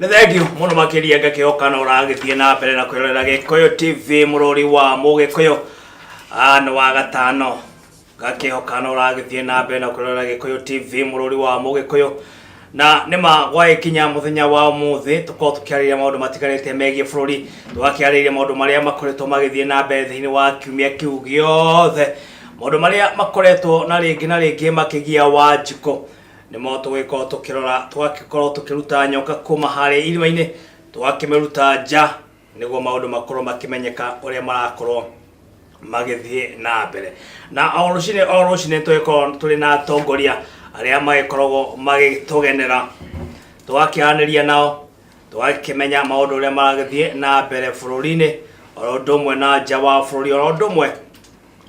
Nĩ thengiũ mũno makĩria, ngakĩhoka na ũragĩthiĩ na mbere na kwĩrorera Gĩkũyũ TV, mũrũri wa Mũgĩkũyũ. Nĩ wa gatano, ngakĩhoka na ũragĩthiĩ na mbere na kwĩrorera Gĩkũyũ TV, mũrũri wa Mũgĩkũyũ. Na nĩma gwagĩkinya mũthenya wa ũmũthĩ, tũkorwo tũkĩarĩria maũndũ matiganĩte megiĩ bũrũri, tũgakĩarĩria maũndũ marĩa makoretwo magĩthiĩ na mbere thĩinĩ wa kiumia kĩu gĩothe, maũndũ marĩa makoretwo na rĩngĩ na rĩngĩ makĩgia Wanjikũ nĩmo tũgĩkorwo tũkĩrora, tũgagĩkorwo tũkĩruta nyoka kuma harĩa irima-inĩ, tũgakĩmĩruta nja nĩguo maũndũ makorwo makĩmenyeka ũrĩa marakorwo magĩthiĩ na mbere. Na o rũcinĩ o rũcinĩ tũgĩkorwo tũrĩ na atongoria arĩa magĩkoragwo magĩtũgenera, tũgakĩaranĩria nao, tũgakĩmenya maũndũ ũrĩa maragĩthiĩ na mbere bũrũri-inĩ, oro ũndũ ũmwe na nja wa bũrũri, oro ũndũ ũmwe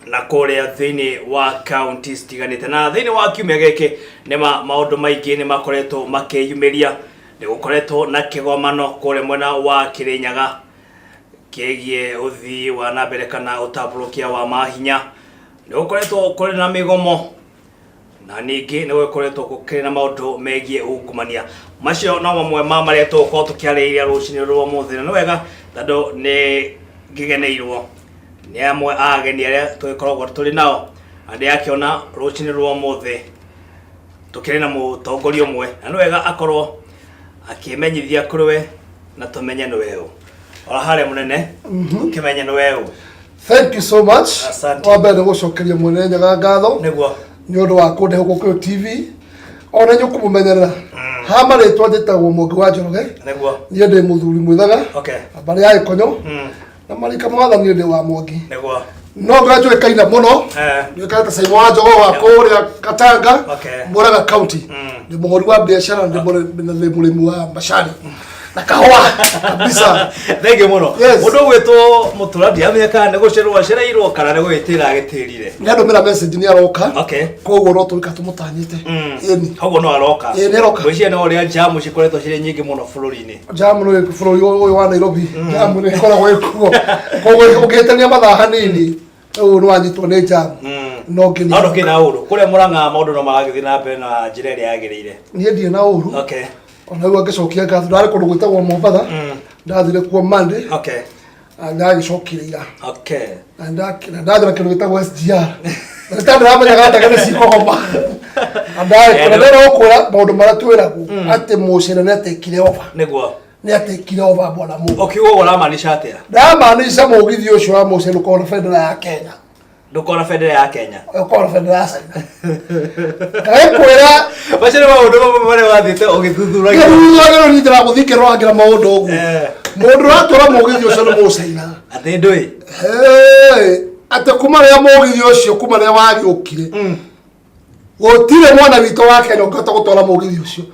na kũrĩa thĩinĩ wa kaunti citiganĩte. Na thĩinĩ wa kiumia gĩkĩ nĩma maũndũ maingĩ nĩ makoretwo makĩyumĩria. Nĩ gũkoretwo na kĩgomano kũrĩa mwena wa Kĩrĩnyaga kĩgiĩ ũthii wa na mbere kana ũtambũrũkia wa mahinya. Nĩ gũkoretwo kũrĩ na mĩgomo, na ningĩ nĩ gũkoretwo gũkĩrĩ na maũndũ megiĩ ungumania. Macio no mamwe ma marĩa tũgũkorwo tũkĩarĩrĩria rũcinĩ rwa ũmũthĩ. Na nĩ wega tondũ nĩ ngĩgeneirwo nĩ amwe a ageni arĩa tũgĩkoragwo tũrĩ nao, na ndĩrakĩona rũcinĩ rwa ũmũthĩ tũkĩrĩ na mũtongoria ũmwe, na nĩ wega akorwo akĩmenyithia kũrĩ we na tũmenye nĩ we ũ. Ora harĩa mũnene, ũkĩmenye nĩ we ũ. Thank you so much. Asante. Wa mbere nĩ gũcokeria mwene Nyaga ngatho nĩ ũndũ wa kũndehe gũkũ TV. Ona inyuĩ kũmũmenyerera. Ha marĩtwa njĩtagwo Mwangi wa Njoroge. Niĩ ndĩ mũthuri mwĩthaga. Mbarĩ ya Gĩkonyo. Na marika mothe niĩ ndĩ wa Mwangi. No ngorwo njũĩkaine mũno. Njũĩkaine ta Simon wa Njogoo wa kũrĩa Katanga, Murang'a County. Ndĩ mũhũri wa biacara, ndĩ mũrĩmi wa macani na kahũa kabisa. Thengiũ mũno. Yes. Mũndũ ũgwĩtwo Mũtura, ndiramenya kana nĩ gũcerwo acereirwo kana nĩ gwĩtĩra agĩtĩrire. Nĩ andũmĩra message nĩ aroka. Koguo no tũika tũmũtanyĩte. Ĩni. Koguo no aroka. Ĩĩ, nĩ aroka. Ngwĩciria no ũrĩa jamu cikoretwo cirĩ nyingĩ mũno bũrũri-inĩ. Jamu nĩ bũrũri ũyũ wa Nairobi, jamu nĩ ĩkoragwo ĩkuo, koguo ũngĩhĩtania mathaa hanini rĩu nĩ wanyitwo nĩ jamu. No ngĩnĩ No ndũkĩrĩ na ũru kũrĩa Mũrang'a, maũndũ no maragĩthiĩ na mbere na njĩra ĩrĩa yagĩrĩire? Niĩ ndirĩ na ũru. Ona rĩu angĩcokia ngatho, ndarĩ kũndũ gwĩtagwo Mombatha, ndathire kuo Monday. Na ndagĩcokire ira. Na ndathira kĩndũ gĩtagwo SGR, na nĩ ta ndĩramenyaga ndege nĩ cikũgoma. Na ndĩrenda gũkwĩra maũndũ marĩa twĩragwo atĩ mũcere nĩ atekire over. Nĩ atekire over, bwana mũndũ. Ũkiuga ũguo ũramaanisha atĩa? Ndamaanisha mũgithi ũcio wa mũcere ũkorwo na bendera ya Kenya. Ndũkorwo na bendera ya Kenya. Ũkorwo na bendera ya China. Ngagĩkwĩra. Macio nĩ maũndũ mamwe marĩa wathiĩte ũgĩthuthuragia. Ngĩthuthuragia, niĩ ndĩragũthiĩ ngĩrorangĩra maũndũ ũguo. Mũndũ ũratwara mũgithi ũcio nĩ mũcaina. Atĩ ndũĩ. Hey, atĩ kuma rĩrĩa mũgithi ũcio, kuma rĩrĩa wagĩũkire, gũtirĩ mwana witũ wa Kenya ũngĩhota gũtwara mũgithi ũcio.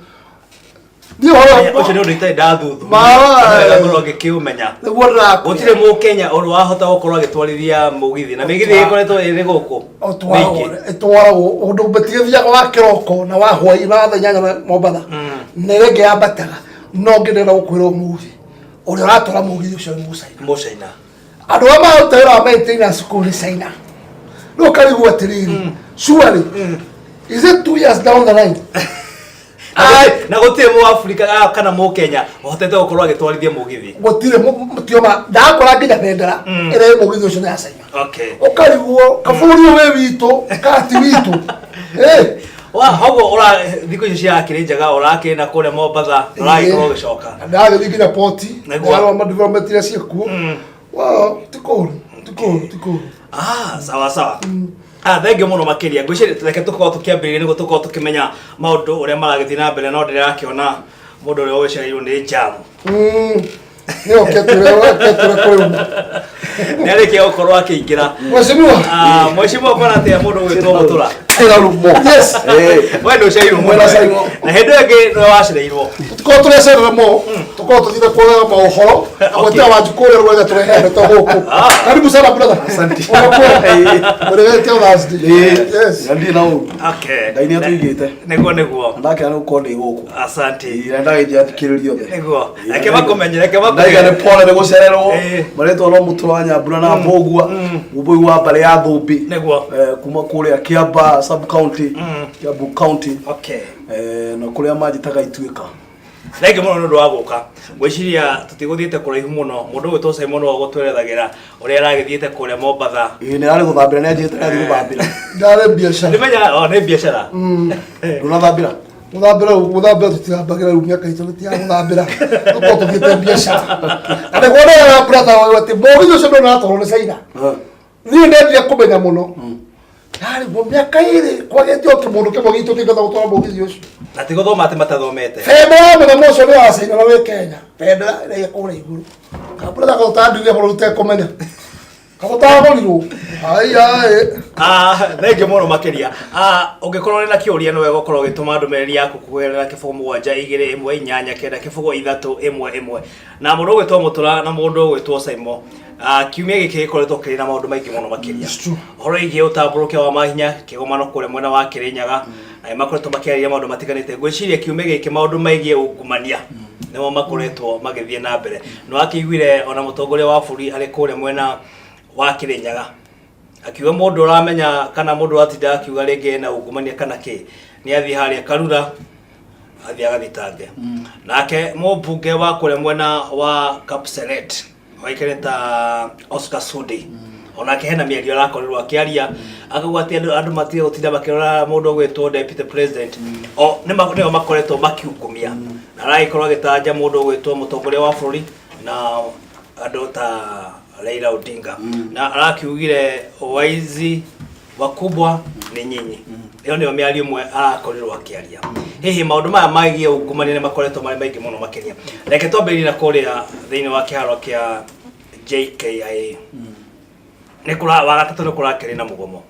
Niĩ ũhoro Ũcio nĩ ũndũ itarĩ ndathuthuria. Ngorwo ngĩkĩũmenya. Nĩguo ndĩrakwĩra. Gũtirĩ mũkenya ũrĩ wahota gũkorwo agĩtwarithia mũgithi, na mĩgithi ĩkoretwo ĩrĩ gũkũ Ũtwaragwo mĩingĩ. Ĩtwaragwo ũndũ tigĩthiaga wa kĩroko na wa hwaĩ na wa thaa 8 na Mombatha na ĩrĩa ĩngĩ yambataga. No ngĩndĩrenda gũkwĩra ũmũthĩ ũrĩa ũratwara mũgithi ũcio nĩ mũcaina. Mũcaina. Andũ arĩa maruta wĩra wa maintenance kũu nĩ China. Rĩu ũkarigwo atĩrĩrĩ, surely is it 2 years down the line? Na gũtirĩ mũafrika kana mũkenya ũhotete gũkorwo agĩtwarithia mũgithi. Gũtirĩ tioma ndakora nginya bendera ĩrĩa ĩ mũgithi ũcio nĩ ya China. Ũkarigwo kabũrũri ũyũ wĩ witũ kati witũ. Eh. Wa hoguo ũra thikũ icio cirakĩrĩ njega, ũrakĩrĩ na kũrĩa Mombatha, ũragĩkorwo ũgĩcoka. Ndagĩthiĩ nginya poti, ndarora ma development iria ciĩkuo. Well, ti kũũru, ti kũũru, ti kũũru. Ah, sawa sawa. Ah, thengiũ mũno makĩria. Ngwĩciria reke tũkorwo tũkĩambĩrĩria nĩguo tũkorwo tũkĩmenya maũndũ ũrĩa maragĩthiĩ na mbere, no ndĩrakĩona mũndũ ũrĩa ũgĩcereirwo nĩ jamu. Nĩ oketũre oketũre kũrĩ ũmwe. Nĩ arĩkia gũkorwo akĩingĩra. Mheshimiwa. Ah, mheshimiwa, kwana atĩa mũndũ ũgwĩtwo Mũtũra? Yes. We nĩ ũcereirwo mũno. Mwena Simon. Na hĩndĩ ĩyo ĩngĩ nĩwe wacereirwo. Tũkorwo tũrecerere mo, tũkorwo tũthiĩte kuoya maũhoro na gwetera Wanjikũ ũrĩa rwega tũrehe ndeto gũkũ. Karibu sana, brother. Asante. Ũrĩgete Thursday. Yes. Na ndirĩ na ũru. Ngai nĩ atũigĩte. Nĩguo. Na ndakena nĩ gũkorwo ndĩ gũkũ. Asante. Ĩĩ, na ndagĩthiĩ athikĩrĩria othe. Nĩguo. Reke makũmenye, reke Ndaiga nĩ makũmenye. pole nĩ gũcererwo. Ĩĩ. Marĩtwa no Mũtũra wa Nyambura na Mbũgua. Mũmbũi wa mbarĩ ya Thũmbĩ. Kuma kũrĩa Kĩamba sub county, Kiambu County. Na kũrĩa manjĩtaga Ituĩka. Thengiũ mũno nĩ ũndũ wa gũka. Ngwĩciria tũtigũthiĩte kũraihu mũno. Mũndũ ũgwĩtwo Simon no agũtwerethagĩra ũrĩa aragĩthiĩte kũrĩa Mombatha. Ĩĩ nĩ ararĩ gũthambĩra nĩ anjĩte nĩ gũthambĩra. Ndarĩ biacara. Nĩmenya o nĩ biacara. Ndũnathambĩra? Gũthambĩra gũthambĩra tũtithambagĩra rĩu mĩaka itũ nĩ ya gũthambĩra. Tũkorwo tũthiĩte biacara. Na nĩguo ndĩraga brother wayo atĩ mũgithi ũcio ndũnatwarwo nĩ China. Niĩ ndendire kũmenya mũno. Yarĩ guo mĩaka ĩrĩ kwagĩte o kĩmũndũ kĩmwe gitũ kĩngĩhota gũtwara mũgithi ũcio. Na ti gũthoma atĩ matathomete. Bendera ya mũthenya ũcio nĩ ya China na wĩ Kenya. Bendera ĩrĩa kũrĩa igũrũ. Kabura gatangĩire bũrũri ũtekũmenya. Kabutagũrirwo. Ai ai. Ah, thengiũ mũno makĩria. Ah, ũngĩkorwo ũrĩ na kĩũria nĩ wega ũkorwo ũgĩtũma ndũmĩrĩri yaku kũgerera 0721890311. Na mũndũ ũgwĩtwo Mũtũra na mũndũ ũgwĩtwo Saimo. Ah, kiumia gĩkĩ gĩkoretwo kĩrĩ na maũndũ maingĩ mũno makĩria. Ũhoro wĩgiĩ ũtambũrũkia wa mahinya kĩgomano kũrĩa mwena wa Kĩrĩnyaga na nĩ makoretwo makĩarĩria maũndũ matiganĩte. Ngwĩciria kiumia gĩkĩ maũndũ megiĩ ungumania nĩmo makoretwo magĩthiĩ na mbere. Nĩ wakĩiguire ona mũtongoria wa bũrũri arĩ kũrĩa mwena wa Kĩrĩnyaga akiuga mũndũ ũramenya kana mũndũ ũratinda akiuga rĩngĩ ena ungumania kana kĩ nĩ athiĩ harĩa Karura athiĩ agathitange. Nake mũmbunge wa kũrĩa mwena wa Kapseret oĩkaine ta Oscar Sudi onake hena mĩario arakorirwo akĩaria akauga atĩ andũ andũ matige gũtinda makĩrora mũndũ ũgwĩtwo deputy president o nĩ nĩo makoretwo makiungumia na aragĩkorwo agĩtanja mũndũ ũgwĩtwo mũtongoria wa bũrũri na andũ ta Raila Odinga na arakiugire waizi wakubwa nĩ nyinyi ĩyo nĩyo mĩario ĩmwe arakorirwo akĩaria hihi maũndũ maya megiĩ ungumania nĩ makoretwo marĩ maingĩ mũno makĩria reke twambĩrĩrie na kũrĩa thĩinĩ wa kĩharo kĩa JKIA nĩ kũra wagatatũ nĩ kũrakĩrĩ na mũgomo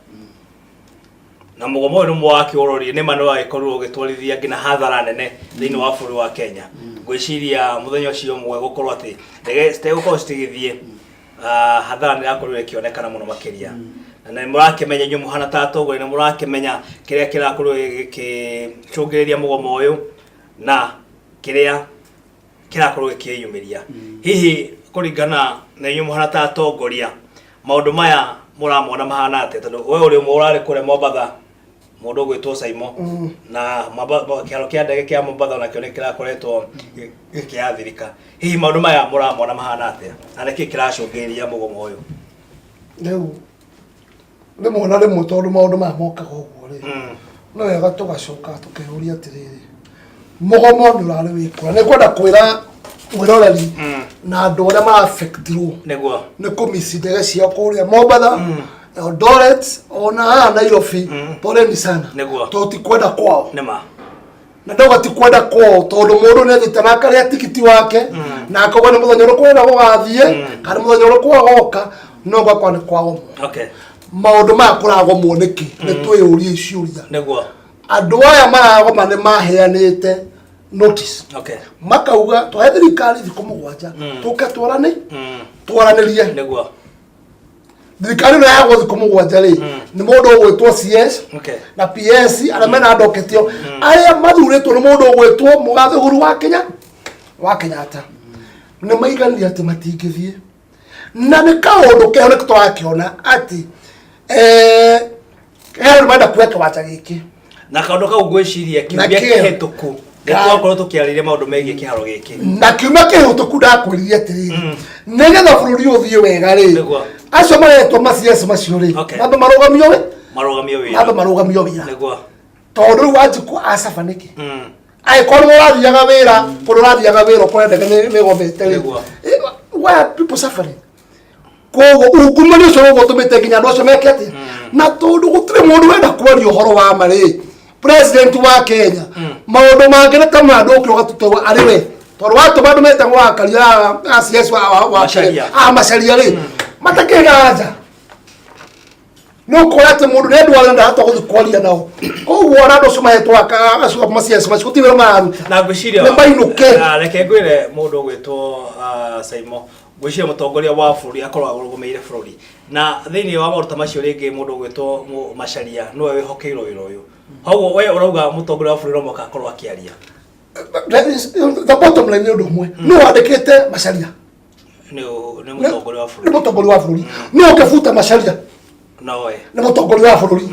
na mũgomo ũyũ nĩ wakĩũrorie nĩ ma nĩ wagĩkorirwo ũgĩtwarithia nginya hathara nene thĩinĩ wa bũrũri wa Kenya ngwĩciria mũthenya ũcio ũmwe gũkorwo atĩ ndege citegũkorwo citigĩthiĩ ah, hathara nĩ ĩrakorirwo ĩkĩonekana mũno makĩria na nĩ mũrakĩmenya inyuĩ mũhana ta atongoria nĩ mũrakĩmenya kĩrĩa kĩrakorirwo gĩkĩcũngĩrĩria mũgomo ũyũ na kĩrĩa kĩrakorwo gĩkĩyumĩria hihi kũringana na inyuĩ mũhana ta atongoria maũndũ maya mũramona mahana atĩa tondũ we ũrĩ ũmwe ũrarĩ kũrĩa Mombatha mũndũ ũgwĩtwo Saimo na kĩharo kĩa ndege kĩa Mombatha onakĩo nĩ kĩrakoretwo gĩkĩathirĩka hihi maũndũ maya mũramona mahana atĩa na nĩkĩ kĩracũngĩrĩria mũgomo ũyũ rĩu rĩmwe na rĩmwe tondũ maũndũ maya mokaga ũguo rĩ no wega tũgacoka tũkeyũria atĩrĩrĩ mũgomo nĩ ũrarĩ wĩkũra nĩ kwenda kwĩra mwĩroreri na andũ arĩa maraffectirwo nĩguo nĩ kũmici ndege ciao kũrĩa Mombatha Eldoret ona haha Nairobi poleni sana Nĩguo. tondũ ti kwenda kwao nĩma na ndauga ti kwenda kwao tondũ mũndũ nĩ athiĩte na akarĩa tigiti wake na akauga nĩ mũthenya ũrĩkũ wenda gũgathiĩ kana nĩ mũthenya ũrĩkũ agoka no gwakwa nĩ kwagomwo okay maũndũ maya kũragomwo nĩkĩ nĩ twĩyũrie ciũria nĩguo andũ aya maragoma nĩ maheanĩte notice okay makauga twahe thirikari thikũ mũgwanja tũke twarane twaranĩrie nĩguo thirikari ĩno yagwo thikũ mũgwanja rĩ nĩ mũndũ ũgwĩtwo CS okay na PS arĩa mena ndoketio arĩa mathurĩtwo nĩ mũndũ ũgwĩtwo mũgathe Uhuru wa Kenya wa Kenyatta nĩ maiganire atĩ matingĩthiĩ na nĩ kaũndũ keho nĩ tũrakĩona atĩ eh, he andũ marenda kuoya kĩwanja gĩkĩ na kaũndũ kau ngwĩciria kiumia Na kĩo. kĩhĩtũku nĩ twakorwo tũkĩarĩria maũndũ megiĩ kĩharo gĩkĩ na kiumia kĩhĩtũku ndakwĩrire atĩrĩrĩ nĩgetha bũrũri ũthiĩ wega rĩ Nĩguo. acio maretwo ma CS macio rĩ Okay. mambe marũgamio wĩ marũgamio wĩra mambe marũgamio wĩra nĩguo tondũ rĩu wanjikũ acaba nĩkĩ Mm. angĩkorwo nĩ ũrathiaga wĩra kũrĩa ũrathiaga wĩra ũkore ndege nĩ nĩgomete rĩ Nĩguo. Eh, why are people suffering koguo ungumania ũcio ũguo ũtũmĩte nginya andũ acio meke atĩa na tondũ gũtirĩ mũndũ wenda kwaria ũhoro wa ma rĩ president wa Kenya maũndũ mangĩ nĩ ta ma ndũkĩra ũgatutwo arĩ we tondũ watũma andũ metagwo akaria a CS wa Macharia. a macaria rĩ matakĩrĩ na anja no kora atĩ mũndũ nĩ andũ ndahota gũthiĩ kwaria nao koguo ona andũ acio mahetwo acio ma CS macio gũtirĩ wĩra mararuta na ngwĩciria Nĩ mainũke. Ah, reke ngwĩre mũndũ ũgwĩtwo ah, Saimo ngwĩciria mũtongoria wa bũrũri akorwo arũgamĩrĩire bũrũri na thĩinĩ wa maũndũ ta macio rĩngĩ mũndũ ũgwĩtwo Macharia nĩwe wĩhokeirwo wĩra ũyũ koguo we ũrauga mũtongoria wa bũrũri no mũhaka akorwo akĩaria That is- the bottom line nĩ ũndũ ũmwe nũ wandĩkĩte Macharia nĩ nĩ mũtongoria wa nĩ bũrũri mũtongoria wa bũrũri nũ ũngĩbuta Macharia nowe nĩ mũtongoria wa bũrũri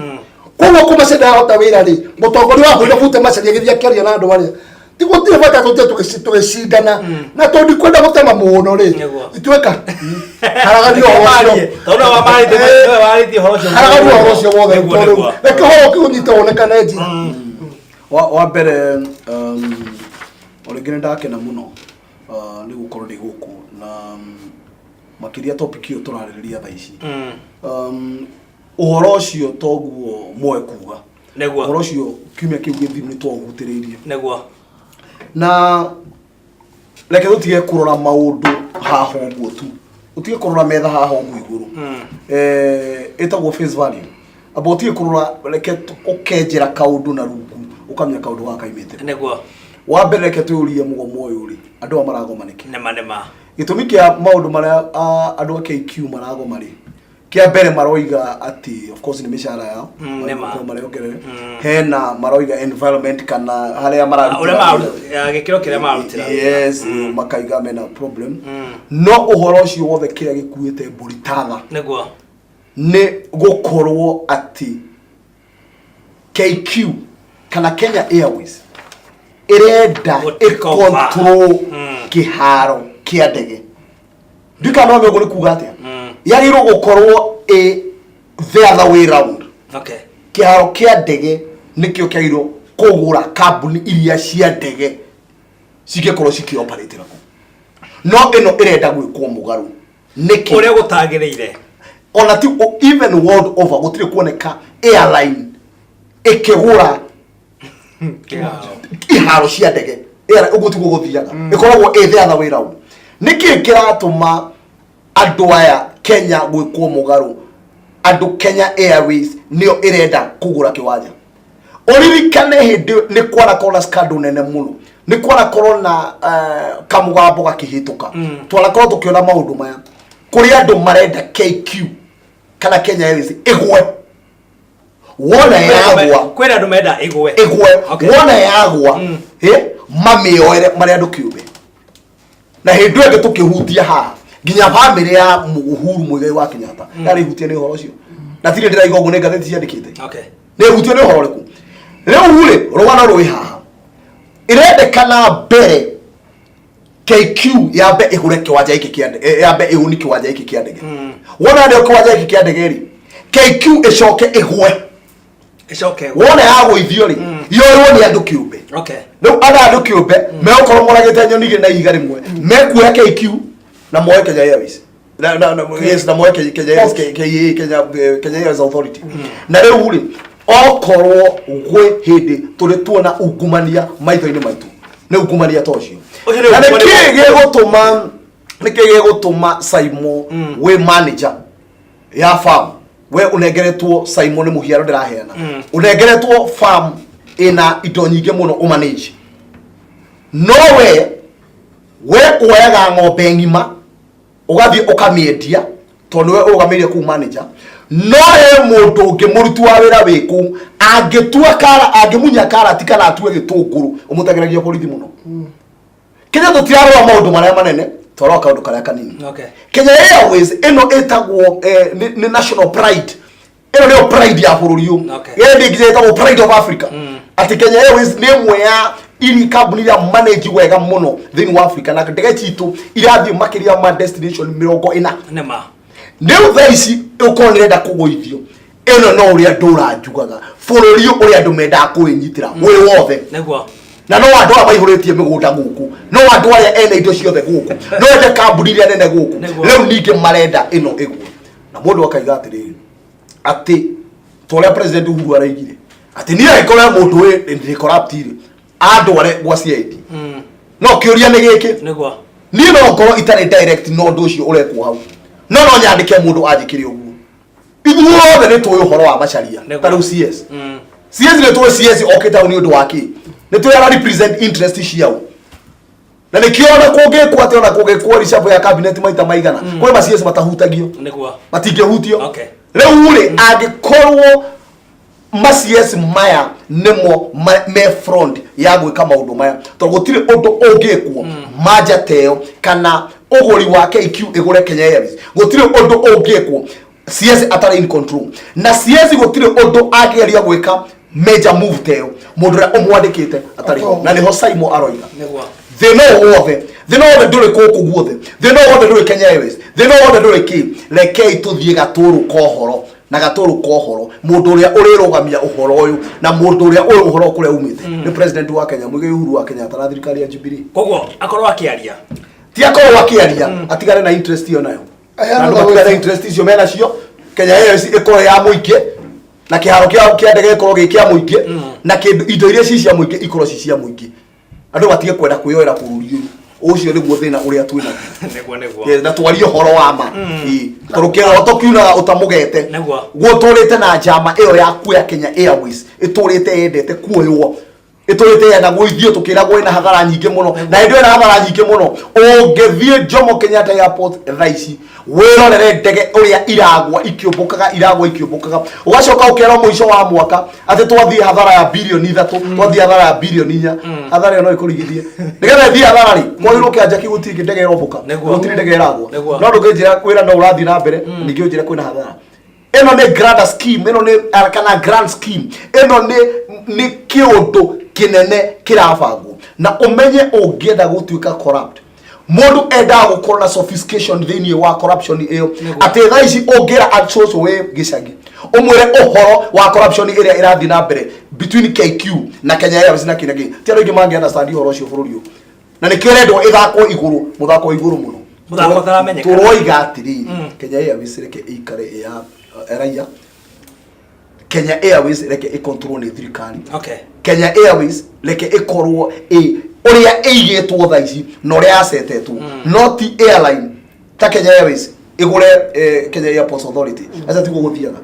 koguo kũ Macharia ndahota wĩra rĩ mũtongoria wa bũrũri abute Macharia gĩthiĩ akĩaria na andũ arĩa Ti gũtirĩ bata tũtige tũgĩcindana na tondũ ndikwenda gũtema mũno rĩ. Ituĩka haragania ũhoro ũcio. Tondũ nĩwe nĩwe warĩtie ũhoro ũcio. Haragania ũhoro ũcio wothe tondũ reke ũhoro ũkĩũnyite wonekane njĩra. Wa mbere o rĩngĩ nĩ ndakena mũno nĩ gũkorwo ndĩ gũkũ na makĩria topic ĩyo tũrarĩrĩria thaa ici. Ũhoro ũcio toguo moe kuga. Ũhoro ũcio kiumia kĩu gĩthiru nĩ twaũhutĩrĩirie. Na reke tũtige kũrora maũndũ haha ũguo tu, ũtige kũrora metha haha ũguo igũrũ. Ĩtagwo face value. Amba ũtige kũrora, reke ũkenjera kaũndũ na rungu ũkamenya kaũndũ gaka kaimĩte. Wa mbere reke twĩyũrie mũgomo ũyũ rĩ, andũ aya maragoma nĩkĩ? Nĩma nĩma. Gĩtũmi kĩa maũndũ marĩa andũ a KQ maragoma rĩ, kĩa mbere maroiga atĩ of course nĩ mĩcara yao Nĩma. makorwo marongerere. Hena maroiga environment kana harĩa mararutĩra Ũrĩa wĩra. gĩkĩro kĩrĩa mararutĩra wĩra. Yes, makaiga mena problem. No ũhoro ũcio wothe kĩrĩa gĩkuĩte mbũri tatha nĩ gũkorwo atĩ KQ kana Kenya Airways ĩrenda Gũtikoba. ĩcontrol kĩharo kĩa ndege. Ndiũĩ kana no ũguo nĩ kuga atĩa. Yagĩrĩirwo gũkorwo ĩ the other way round. Kĩharo kĩa ndege nĩkĩo kĩagĩrĩirwo kũgũra kambuni iria cia ndege cingĩkorwo cikĩoperate kũu. No ĩno ĩrenda gwĩkwo mũgarũ. Nĩkĩ? Ũrĩa gũtagĩrĩire. Ona ti even world over gũtirĩ kuoneka airline ĩkĩgũra iharo cia ndege. Airline, ũguo tiguo gũthiaga. Ĩkoragwo ĩ the other way round. Nĩkĩ kĩratũma andũ aya Kenya gwĩkwo mũgarũ? Andũ Kenya Airways nĩyo ĩrenda kũgũra kĩwanja. Ũririkane hĩndĩ nĩ kwanakorwo na scandal nene mũno, nĩ kwanakorwo na kamũgambo gakĩhĩtũka. Twanakorwo tũkĩona maũndũ maya kũrĩ andũ marenda KQ kana Kenya Airways ĩgwe. Wona yagwa, Kwĩna andũ menda ĩgwe. Ĩgwe. Wona yagwa, mamĩoere marĩ andũ kĩũmbe. Na hĩndĩ ĩyo ĩngĩ tũkĩhutia haha nginya bamĩrĩ ya Uhuru Muigai wa Kenyatta yarĩ hutia nĩ ũhoro ũcio. Na tirĩ ndĩraiga ũguo, nĩ ngathĩti ciandĩkĩte. Nĩ hutio nĩ ũhoro ũrĩkũ? Rĩu rĩ, rũgano rwĩ haha. Ĩrendekana mbere KQ yambe ĩgũre kĩwanja gĩkĩ kĩa ndege, yambe ĩũni kĩwanja gĩkĩ kĩa ndege. Wona ndio kĩwanja gĩkĩ kĩa ndege rĩ, KQ ĩcoke ĩgwe. Ĩcoke ĩgwe. Wona yagũithio rĩ, yoywo nĩ andũ kĩũmbe. Rĩu andũ andũ kĩũmbe megũkorwo moragĩte nyoni igĩrĩ na ihiga rĩmwe, mekuoya KQ na moe Kenya Airways. Na, na, na, yes, na moe Kenya, Kenya Airways, K, KAA, Kenya, Kenya Airways Authority. Na rĩu rĩ, okorwo gwĩ hĩndĩ tũrĩ tuona ungumania maitho-inĩ maitũ, nĩ ungumania ta ũcio. Ũcio nĩ Na ungumania nĩkĩ gĩgũtũma, nĩkĩ gĩgũtũma Saimo wĩ manager ya farm, we ũnengeretwo Saimo nĩ mũhiano ndĩraheana, ũnengeretwo farm ĩna indo nyingĩ mũno ũmanage, no we woyaga ng'ombe ng'ima ũgathiĩ ũkamĩendia tondũ nĩwe ũrũgamĩrĩire kũu manager, no he mũndũ ũngĩ mũruti wa wĩra wĩ kũu angĩtua kara, angĩmunya karati kana atue gĩtũngũrũ, ũmũteng'eragia borithi mũno. Kenya tũtirarora maũndũ marĩa manene, twarora kaũndũ karĩa kanini. Kenya Airways ĩno ĩtagwo nĩ national pride. Ĩno nĩyo pride ya bũrũri ũyũ. Ĩndĩ nginya ĩtagwo pride of Africa. Atĩ Kenya Airways nĩ ĩmwe ya iri kambuni iria manage wega mũno thĩinĩ wa Africa, na ndege citũ irathiĩ makĩria ma destination 40. Nĩma. Rĩu thaa ici ũkorwo nĩ ĩrenda kũgũithio, ĩno no ũrĩa ndũra njugaga, bũrũri ũyũ ũrĩa andũ mendaga kũwĩnyitĩra wĩ wothe. Na no andũ aya maihũrĩtie mĩgũnda gũkũ, no andũ arĩa ene indo ciothe gũkũ, no ende kambuni iria nene gũkũ. Rĩu ningĩ marenda ĩno ĩgwe. Na mũndũ akaiga atĩrĩrĩ, atĩ ta ũrĩa President Uhuru araigire atĩ niĩ angĩkorwo he mũndũ wĩ corrupt rĩ, andware gwa CID. No kĩũria nĩ gĩkĩ, niĩ no ngorwo itarĩ direct na ũndũ ũcio ũrekwo hau, no no nyandĩke mũndũ anjĩkĩre ũguo. Ithuothe nĩ tũĩ ũhoro wa Macharia. Ta rĩu CS. CS nĩ tũĩ CS okĩte hau nĩ ũndũ wa kĩ? Nĩ tũĩ ara represent interest ciao. Na nĩkĩo ona kũngĩkwo atĩ, ona kũngĩkwo reshuffle ya cabinet maita maigana, kwĩ ma CS matahutagio. Matingĩhutio. Rĩu rĩ, angĩkorwo ma CS maya nĩmo me front ya gwĩka maũndũ maya, tondũ gũtirĩ ũndũ ũngĩkwo manja ta ĩyo kana ũgũri wa KQ ĩgũre Kenya Airways, gũtirĩ ũndũ ũngĩkwo CS atarĩ in control. Na CS gũtirĩ ũndũ angĩgeria gwĩka Major move ta ĩyo mũndũ ũrĩa ũmwandĩkĩte atarĩ ho, na nĩho Saimo aroiga. Nĩguo. Thĩna ũyũ wothe, thĩna wothe ndũrĩ kũkũ guothe, thĩna ũyũ wothe ndũrĩ Kenya Airways, thĩna ũyũ wothe ndũrĩ kĩ. Rekei tũthiĩ gatũrũ ka ũhoro na gatũrũ ka ũhoro, mũndũ ũrĩa ũrĩrũgamia ũhoro ũyũ na mũndũ ũrĩa ũyũ ũhoro kũrĩa umĩte nĩ president wa Kenya, Muigai Uhuru wa Kenyatta na thirikari ya Jubilee. Koguo akorwo akĩaria. Ti akorwo akĩaria, atigane na interest ĩyo nayo. Aheane Na andũ na matigane na wĩra. interest icio menacio. Kenya Airways ĩkorwo ya mũingĩ na kĩharo kĩa ndege gĩkorwo gĩ kĩa mũingĩ na kĩndũ indo iria ci cia mũingĩ ikorwo ci cia mũingĩ. Andũ matige kwenda kwĩyoera bũrũri ũyũ. Ũcio nĩguo thĩna ũrĩa twĩ naguo. Nĩguo, nĩguo. Yes, na twarie ũhoro wa ma. Ĩĩ. Tondũ kĩroto kiunaga ũtamũgete. Nĩguo. Gũtũrĩte na njama ĩyo yaku ya Kenya Airways ĩtũrĩte yendete kuoywo, ĩtũrĩte yenda gũithio, tũkĩragwo ĩna hathara nyingĩ mũno, na hĩndĩ ĩyo ĩna hathara nyingĩ mũno. Ũngĩthiĩ Jomo Kenyatta Airport thaa ici wĩrorere ndege ũrĩa iragwa ikĩũmbũkaga, iragwa ikĩũmbũkaga, ũgacoka ũkerwo mũico wa mwaka atĩ twathiĩ hathara ya birioni 3, twathiĩ hathara ya birioni 4. Hathara ĩyo no ĩkũrigithie. Nĩgetha ĩthiĩ hathara rĩ, kwagĩrĩirwo kĩanja kĩu gũtirĩ ndege ĩrombũka. Nĩguo. Gũtirĩ ndege ĩragwa. Nĩguo. No ndũngĩnjĩra wĩra no ũrathiĩ na mbere ningĩ ũnjĩre kwĩna hathara. Ĩno nĩ grand scheme, ĩno nĩ kana grand scheme, ĩno nĩ kĩũndũ kĩnene kĩrabangwo. Na ũmenye ũngĩenda gũtuĩka corrupt, mũndũ endaga gũkorwo na sophistication thĩinĩ wa corruption ĩyo, atĩ thaa ici ũngĩra cũcũ wĩ gĩcagi ũmwĩre ũhoro wa corruption ĩrĩa ĩrathiĩ na mbere between KQ na Kenya Airways na kĩ na kĩ, ti andũ aingĩ mangĩ understand ũhoro ũcio bũrũri ũyũ, na nĩkĩo ĩrendwo ĩthakwo igũrũ, mũthako wa igũrũ mũno. Mũthako ũtaramenyeka. Tũroiga atĩrĩrĩ, Kenya Airways reke ĩikare ĩ ya raia. Kenya Airways reke ĩcontrol nĩ thirikari. Kenya Airways reke ĩkorwo ĩ ũrĩa ĩigĩtwo thaa ici na ũrĩa yacetetwo, no ti airline ta Kenya Airways ĩgũre Kenya Airports Authority. Aca tiguo gũthiaga,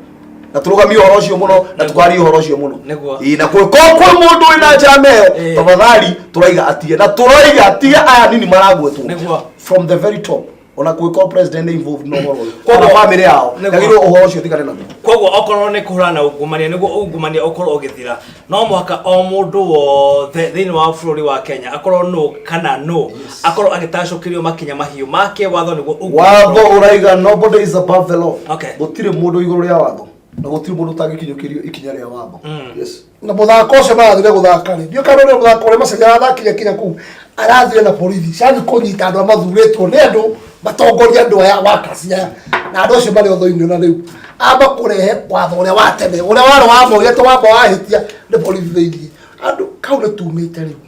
na tũrũgamie ũhoro ũcio mũno na tũkarie ũhoro ũcio mũno. Nĩguo. Ĩĩ, na kwĩ kwĩ mũndũ wĩna njama ĩyo, tafadhali tũraiga atige, na tũraiga atige aya nini maragwetwo Nĩguo. from the very top, ona kwĩkorwo president nĩ involved na ũhoro ũyũ Koguo- kana family yao. Nĩguo. Yagĩrĩirwo ũhoro ũcio tigane naguo. Koguo okorwo nĩ kũhũrana na ungumania, nĩguo ungumania ũkorwo ũgĩthira, no mũhaka o mũndũ wothe thĩinĩ wa bũrũri wa Kenya, akorwo nũ kana nũ, akorwo agĩtacũkĩrio makinya mahiũ make watho nĩguo ungumania Watho ũraiga nobody is above the law. Okay. Gũtirĩ mũndũ igũrũ rĩa watho na gũtirĩ mũndũ ũtangĩkinyũkĩrio ikinya rĩa watho. Yes. Na mũthako ũcio marathire gũthaka rĩ, ndiũ kana ũrĩa mũthako ũrĩa Macharia arathakire kinya kũu, arathire na borithi ciathiĩ kũnyita andũ arĩa mathurĩtwo nĩ andũ matongoria andũ aya wakasi aya, na andũ acio marĩ otho-inĩ. Na rĩu amba kũrehe watho ũrĩa wa tene, ũrĩa warĩ wa moire wamba wahĩtia nĩ borithi thĩiniĩ. Andũ kau nĩ tumĩte rĩu,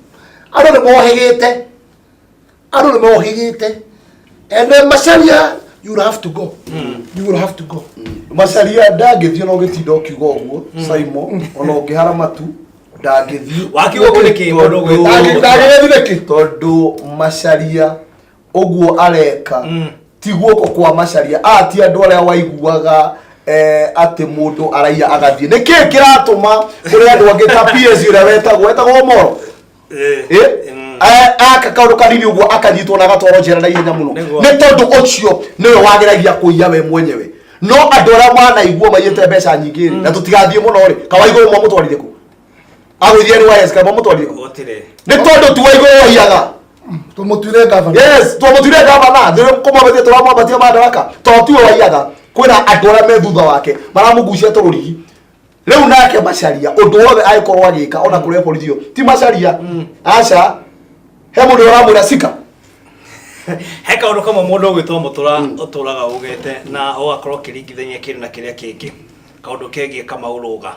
andũ nĩ mohĩgĩte, andũ nĩ mohĩgĩte. And then Macharia, you will have to go, you will have to go. Macharia ndangĩthiĩ, ona ũgĩtinda ũkiuga ũguo Saimo, ona ũngĩhara matu ndangĩthiĩ. Wakiuga ũguo nĩkĩ, mũndũ ũgwĩtwo? Ndangĩgĩthiĩ nĩkĩ? Tondũ Macharia ũguo areka ti guoko kwa Macharia. Aya ti andũ arĩa waiguaga atĩ mũndũ araiya agathiĩ. Nĩ kĩĩ kĩratũma kũrĩ andũ angĩ ta PS ũrĩa wetagwo Moro? Aka kaũndũ kanini ũguo akanyitwo na agatwarwo njera na ihenya mũno. Nĩguo. Nĩ tondũ ũcio nĩwe wageragia kũiya we mwenyewe. No andũ arĩa manaigua maiyĩte mbeca nyingĩ rĩ, na tũtigathiĩ mũno rĩ, kawaigũrũ mwamũtwarire kũ? Agũithie NYS, kana mwamũtwarire kũ? Gũtirĩ. Nĩ tondũ ti waigũrũ waiyaga. Tũmũtuire gavana. Yes, twamũtuire gavana, thĩ kũmwambatia tũramwambatia madaraka tondũ tiwe waiyaga. Kwĩna andũ arĩa me thutha wake maramũgucia tũrũrigi. Rĩu nake Macharia ũndũ wothe angĩkorwo agĩka, ona kũrĩa borithi ũyũ ti Macharia, aca, he mũndũ ũramwĩra cika. He kaũndũ kamwe mũndũ ũgwĩtwo Mũtũra ũtũraga ugĩte na ũgakorwo ũkĩringithania kĩndũ na kĩrĩa kĩngĩ, kaũndũ kegiĩ Kamau Rũga.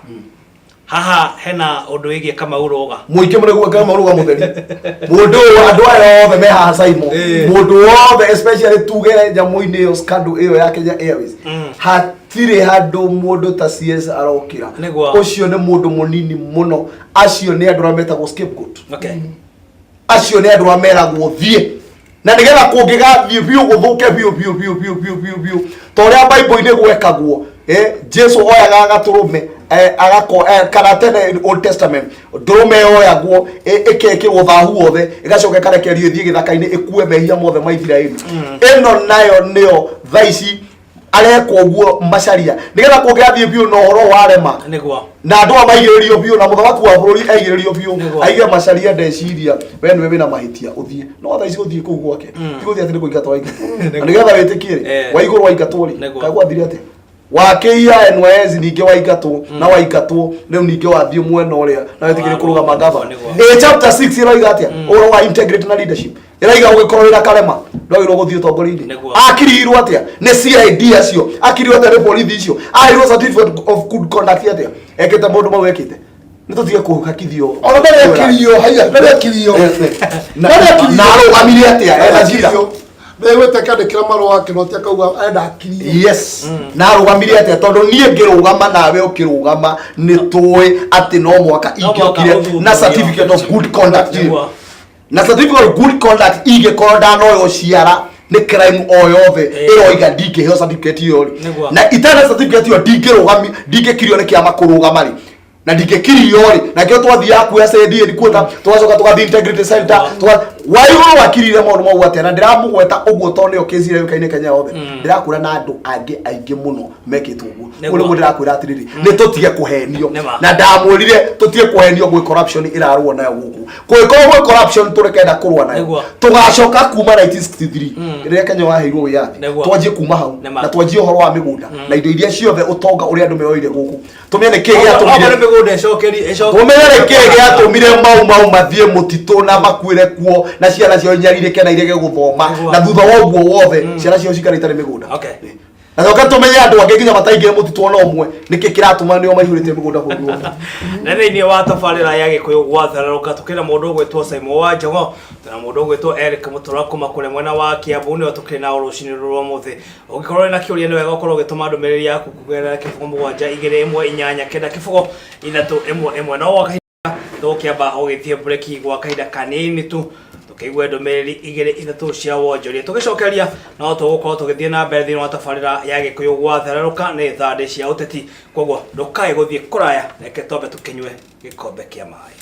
Haha hena ũndũ wĩgiĩ Kamau Rũga. Mũingĩ mũrĩguo Kamau Rũga mũtheri mũndũ ũyũ, andũ aya othe me haha Saimo, mũndũ wothe especially tuge nyamũ-inĩ ĩyo, scandal ĩyo ya Kenya Airways, hatirĩ handũ mũndũ ta CS arokĩra. Nĩguo. Ũcio nĩ mũndũ mũnini mũno. Acio nĩ andũ arĩa metagwo scapegoat. Acio nĩ andũ arĩa meragwo thiĩ na nĩgetha kũngĩgathiĩ biũ gũthũke biũ biũ biũ biũ biũ biũ biũ, ta ũrĩa Bible-inĩ gwekagwo, Jesu oyaga gatũrũme, agako kana tene in Old Testament ndũrũme yoyagwo ĩkekĩrwo thahu wothe, ĩgacoka ĩkarekererio ĩthiĩ gĩthaka-inĩ ĩkue mehia mothe ma Isiraeli. Ĩno nayo nĩyo thaa ici arekwo ũguo Macharia, nĩgetha kũngĩgathiĩ biũ na ũhoro warema Nĩguo. Na andũ aya maigĩrĩrio biũ na mũthamaki wa bũrũri aigĩrĩrio biũ. Nĩguo. Aige Macharia, ndeciria we nĩwe wĩna mahĩtia, ũthiĩ. No thaa ici gũthiĩ kũu gwake ti gũthiĩ atĩ nĩ kũingatwo aingatwo. Na nĩgetha wĩtĩkie rĩ, Eh. wa igũrũ aingatwo rĩ, Nĩguo. kaĩ gwathire atĩa? Wakĩiya NYS, ningĩ waingatwo na waingatwo, rĩu ningĩ wathiĩ mwena ũrĩa na wetĩkĩrie kũrũgama gavana. Ĩ chapter 6 ĩroiga atĩa ũhoro wa integrity na leadership? Ĩraiga ũgĩkorwo wĩna karema ndwagĩrĩirwo gũthiĩ ũtongoria-inĩ. Akirirwo atĩa nĩ CID acio? Akirirwo atĩa nĩ borithi icio? Aheirwo certificate of good conduct atĩa? Ekĩte maũndũ mau ekĩte, nĩ tũtige kũhakithio. Ona ndarĩ akirio, haiya, ndarĩ akirio. Ndarĩ akirio. Na arũgamire atĩa ena njira? Ndegwĩte akĩandĩkĩra marũa akĩnoti akauga enda akirio. Yes, na arũgamire atĩa? Tondũ niĩ ngĩrũgama nawe ũkĩrũgama, nĩ tũĩ atĩ no mwaka No mũhaka ingĩokire na ũthuthurio. certificate of good conduct. Na certificate of good conduct ingĩkorwo ndanoywo ciara nĩ crime o yothe, ĩroiga ndingĩheo certificate ĩyo rĩ. Na itarĩ na certificate ĩyo ndingĩrũgami, ndingĩkirio nĩ kĩama kũrũgama rĩ, na ndingĩkirio rĩ, na kĩo twathiaga kuoya CID kuota, tũgacoka tũgathiĩ integrity center waigũrũ wakirire maũndũ mau atĩa? Na ndĩramũgweta ũguo tondũ nĩyo kesi ĩrĩa yũĩkaine Kenya yothe. Ndĩrakwĩra na andũ angĩ aingĩ mũno mekĩtwo ũguo. Ũguo nĩguo ndĩrakwĩra atĩrĩrĩ, nĩ tũtige kũhenio. Na ndamwĩrire tũtige kũhenio gwĩ corruption ĩrarũo nayo gũkũ. Kũngĩkorwo gwĩ corruption tũrekenda kũrũa nayo, tũgacoka kuma 1963 rĩrĩa Kenya waheirwo wĩyathi. Twanjie kuma hau na twanjie ũhoro wa mĩgũnda na indo iria ciothe, ũtonga ũrĩa andũ meyoire gũkũ, tũmenye nĩ kĩĩ Okorwo gĩatũmire nĩ mĩgũnda ĩcokeri tũmenye nĩ kĩĩ gĩatũmire mau mau mathiĩ mũtitũ na makuĩre kuo na ciana ciao inyarirĩke na irege gũthoma. Na thutha wa ũguo wothe ciana ciao cikara itarĩ mĩgũnda. Na coke tũmenye andũ angĩ nginya mataingĩre mũtitũ ona ũmwe, nĩkĩ kĩratũma nĩo maihũrĩte mĩgũnda bũrũri wothe? Na thĩinĩ wa tabarĩra ya Gĩkũyũ gwatharũka, tũkĩrĩ na mũndũ ũgwĩtwo Simon wa Njogo na mũndũ ũgwĩtwo Eric Mũtũra kuma kũrĩa mwena wa Kiambu, nĩo tũkĩrĩ nao rũcinĩ rũrũ rwa ũmũthĩ. Ũngĩkorwo wĩna kĩũria, nĩ wega ũkorwo ũgĩtũma ndũmĩrĩri yaku kũgerera 0721890 311. No gwa kahinda tũgũkĩamba ũgĩthiĩ breki gwa kahinda kanini tu, tũkĩigue ndũmĩrĩri igĩrĩ ithatũ cia wonjoria. Tũgĩcokeria no tũgũkorwo tũgĩthiĩ na mbere thĩinĩ wa tabarĩra ya Gĩkũyũ gwathererũka nĩ thandĩ cia ũteti. Koguo ndũkae gũthiĩ kũraya, reke twambe tũkĩnyue gĩkombe kĩa maĩ.